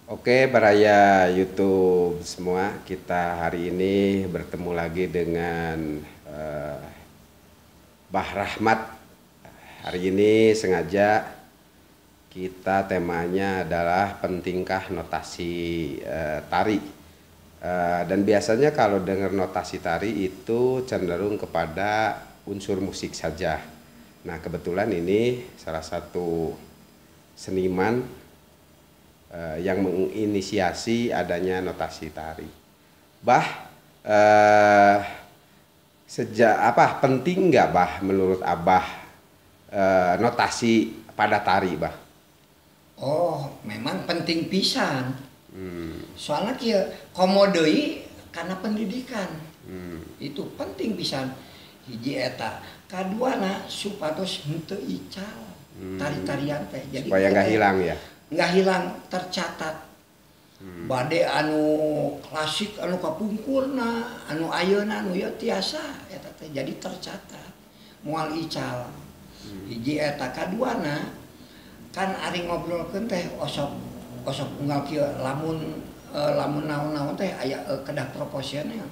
Oke, Baraya YouTube semua, kita hari ini bertemu lagi dengan Bah Rahmat. Hari ini sengaja kita temanya adalah pentingkah notasi tari. Dan biasanya kalau dengar notasi tari itu cenderung kepada unsur musik saja. Nah, kebetulan ini salah satu seniman yang menginisiasi adanya notasi tari. Bah, sejak apa penting nggak, Bah, menurut Abah notasi pada tari, Bah? Oh, memang penting pisan. Soalnya kieu, komo deui karena pendidikan. Itu penting pisan. Hiji eta, kaduana supados henteu ical tari-tarian teh. Jadi supaya nggak teh hilang ya. Nggak hilang, tercatat. Bade anu klasik anu kapungkurna, anu ayeuna anu ieu tiasa eta teh jadi tercatat. Moal ical. Hiji eta, kaduana kan ari ngobrolkeun teh osok osok unggal kieu lamun lamun naon-naon teh aya kedah proporsional.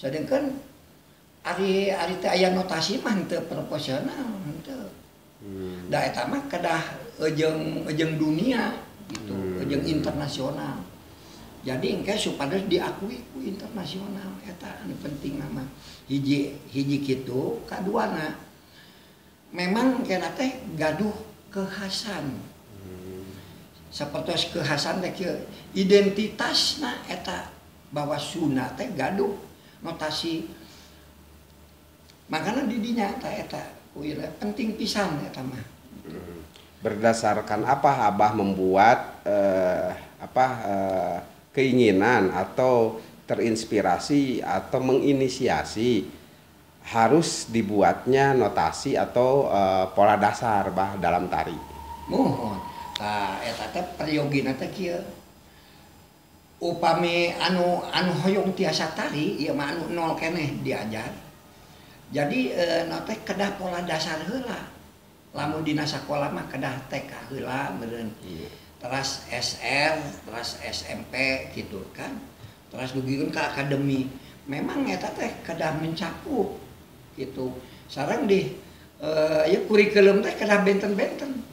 Sedangkan ari ari teh aya notasi mah henteu proporsional, henteu. Da eta mah kedah jeung jeung dunia gitu, jeung internasional. Jadi engke supados diakui ku internasional, eta anu penting mah. Hiji hiji kitu, kaduana memang kena teh gaduh kekhasan. Sapertos kekhasan teh kieu, identitasna eta bahwa Sunda teh gaduh notasi. Makanya di dinya eta eta penting pisan eta mah. Berdasarkan apa Abah membuat apa keinginan atau terinspirasi atau menginisiasi harus dibuatnya notasi atau pola dasar, Bah, dalam tari? Muhun. Tah, eta teh peryogina teh kieu. Upami anu anu hoyong tiasa tari ieu mah anu nol keneh diajar. Jadi na teh kedah pola dasar heula. Lamun dina sakola mah kedah TK heula meureun. Teras SR, teras SMP gitu kan. Teras dugikeun ka akademi. Memang eta teh kedah mencakup gitu. Sareng di ieu kurikulum teh kedah benten-benten.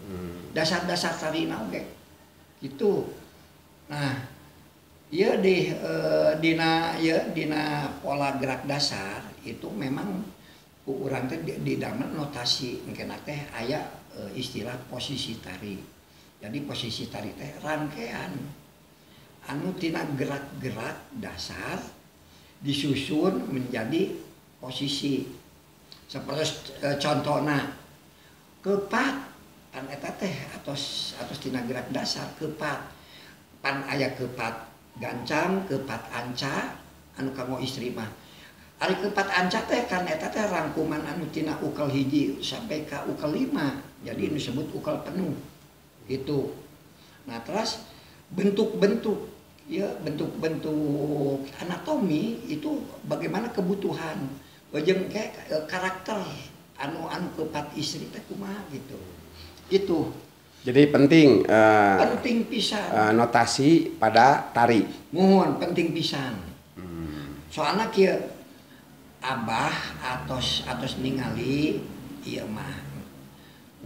Dasar-dasar tarina oge. Gitu. Nah, ieu di dina ieu dina pola gerak dasar itu memang ku urang teh di damel notasi engkena teh aya istilah posisi tari. Jadi posisi tari teh rangkaian anu tina gerak-gerak dasar disusun menjadi posisi. Seperti contohna kepat pan eta teh atos atos tina gerak dasar kepat. Pan aya kepat gancang, kepat anca anu kanggo istri mah. Ari kepat anca teh kan eta teh rangkuman anu tina ukel 1 sampai ka ukel 5. Jadi ini disebut ukel penuh. Gitu. Nah, terus bentuk-bentuk ya, bentuk-bentuk anatomi itu bagaimana kebutuhan jeung ke karakter anu anu kepat istri teh kumaha gitu. Itu. Jadi penting penting pisan notasi pada tari. Muhun, penting pisan. Soalnya kieu, Abah atos atos ningali ieu mah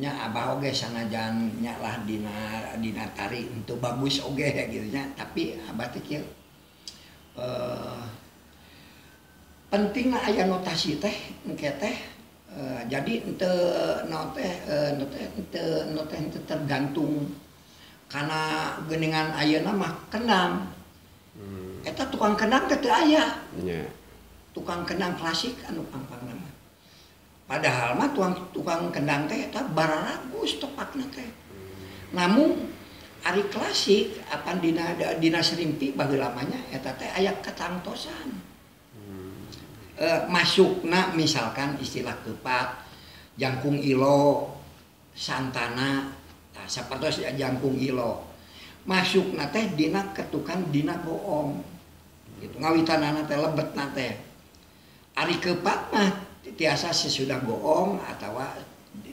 nya, Abah oge sanajan nya lah dina dina tari untuk bagus oge gitu nya, tapi Abah teh kieu, pentingna aya notasi teh engke teh jadi henteu naon teh teh henteu teh henteu tergantung karena geuningan ayeuna mah kendang. Eta tukang kendang teh teu aya. Tukang kendang klasik anu pangpangna mah. Padahal mah tukang tukang kendang teh eta bararagus tepakna teh. Namun ari klasik apan dina dina serimpi baheula mah nya eta teh aya katangtosan. Masukna misalkan istilah kepat, jangkung ilo, santana, nah, sapertos jangkung ilo. Masukna teh dina ketukan dina goong. Gitu ngawitanana teh lebetna teh. Ari kepat mah tiasa sesudah goong atau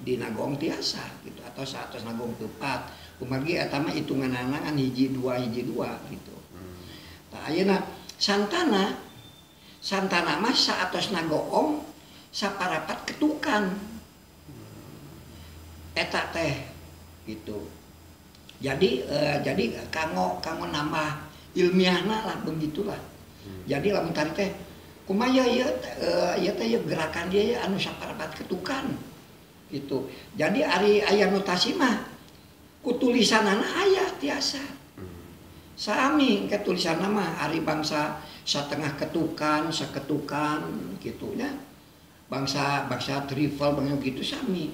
dina goong tiasa gitu, atau saat nagong kepat. Kumargi eta mah hitunganana kan hiji dua gitu. Tah ayeuna santana mah saatosna goong saparapat ketukan. Eta teh gitu. Jadi jadi kanggo nambah ilmiahna lah begitulah. Jadi lamun tari teh kumaha ieu ieu teh gerakan dia anu saparapat ketukan gitu. Jadi ari aya notasi mah ku tulisanana aya tiasa. Sami ke tulisanna mah ari bangsa satengah ketukan, saketukan gitu nya. Bangsa trivel bangsa gitu sami.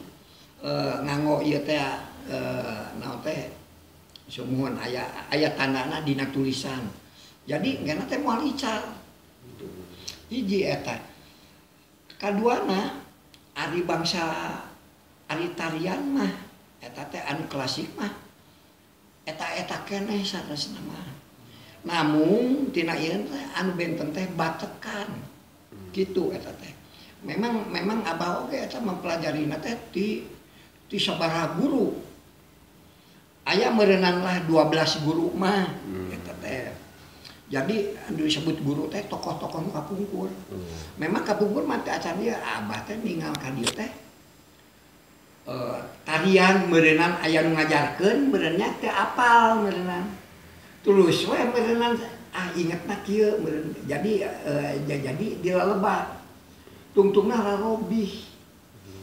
Nganggo ieu teh naon teh sumuhun aya tandana dina tulisan. Jadi ngena teh moal ical gitu. Hiji eta. Kaduana ari bangsa ari tarian mah eta teh anu klasik mah eta-eta keneh sanesna mah. Namung tina ieu teh anu benten teh batekan. Kitu eta teh. Memang abah oge eta mempelajarina teh ti sabaraha guru. Aya meureunang lah 12 guru mah eta teh. Jadi anu disebut guru teh tokoh-tokoh nu kapungkur. Memang kapungkur mah teh acan ieu abah teh ninggal ka dieu teh tarian meureunang aya nu ngajarkeun meureunnya teu apal meureunang. Tulus we meureunang ah ingetna kieu meureun. Jadi jadi dilalebat. Tungtungna rarobih.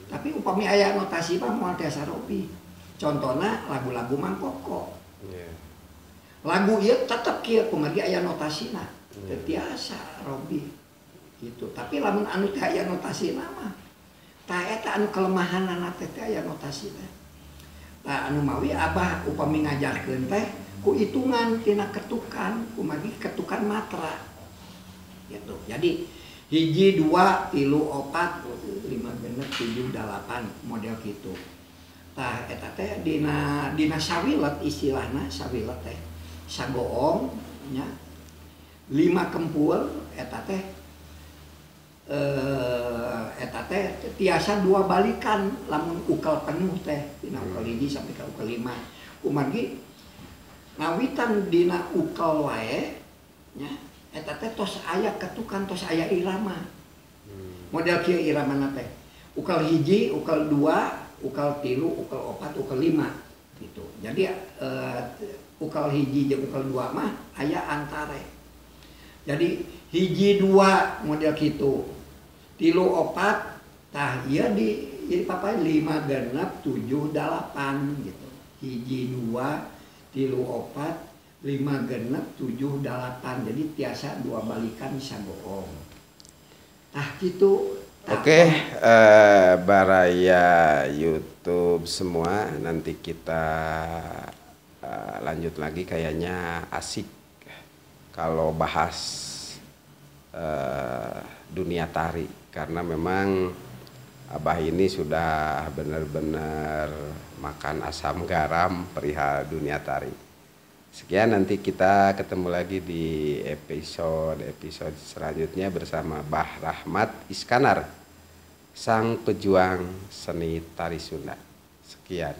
Tapi upami aya notasi mah moal tiasa robih. Contohna lagu-lagu Mangkoko. Lagu ieu tetep kieu kumargi aya notasina. Teu tiasa robih. Gitu. Tapi lamun anu teh aya notasina mah tah eta anu kelemahanana teh aya notasina. Tah anu mawi abah upami ngajarkeun teh ku hitungan tina ketukan, kumargi ketukan matra. Gitu. Jadi hiji 2 3 4 5 6 7 8 model gitu. Tah eta teh dina sawilet istilahna sawilet teh sagoong nya 5 kempul eta teh eta teh tiasa 2 balikan lamun ukel penuh teh dina ukel 1 sampai ka ukel 5. Kumargi ngawitan dina ukel wae nya eta teh tos aya ketukan tos aya irama. Model kieu iramana teh ukel 1, ukel 2, ukel 3, ukel 4, ukel 5 gitu. Jadi ukel 1 jeung ukel 2 mah aya antare. Jadi 1 2 model kitu. 3 4 tah ieu di jadi papai 5 6 7 8 gitu. 1 2 3 4 5 6 7 8. Jadi tiasa 2 balikan sagoong. Tah kitu. Oke, baraya YouTube semua, nanti kita lanjut lagi. Kayaknya asik kalau bahas dunia tari, karena memang Abah ini sudah benar-benar makan asam garam perihal dunia tari. Sekian, nanti kita ketemu lagi di episode selanjutnya bersama Bah Rahmat Iskanar, sang pejuang seni tari Sunda. Sekian.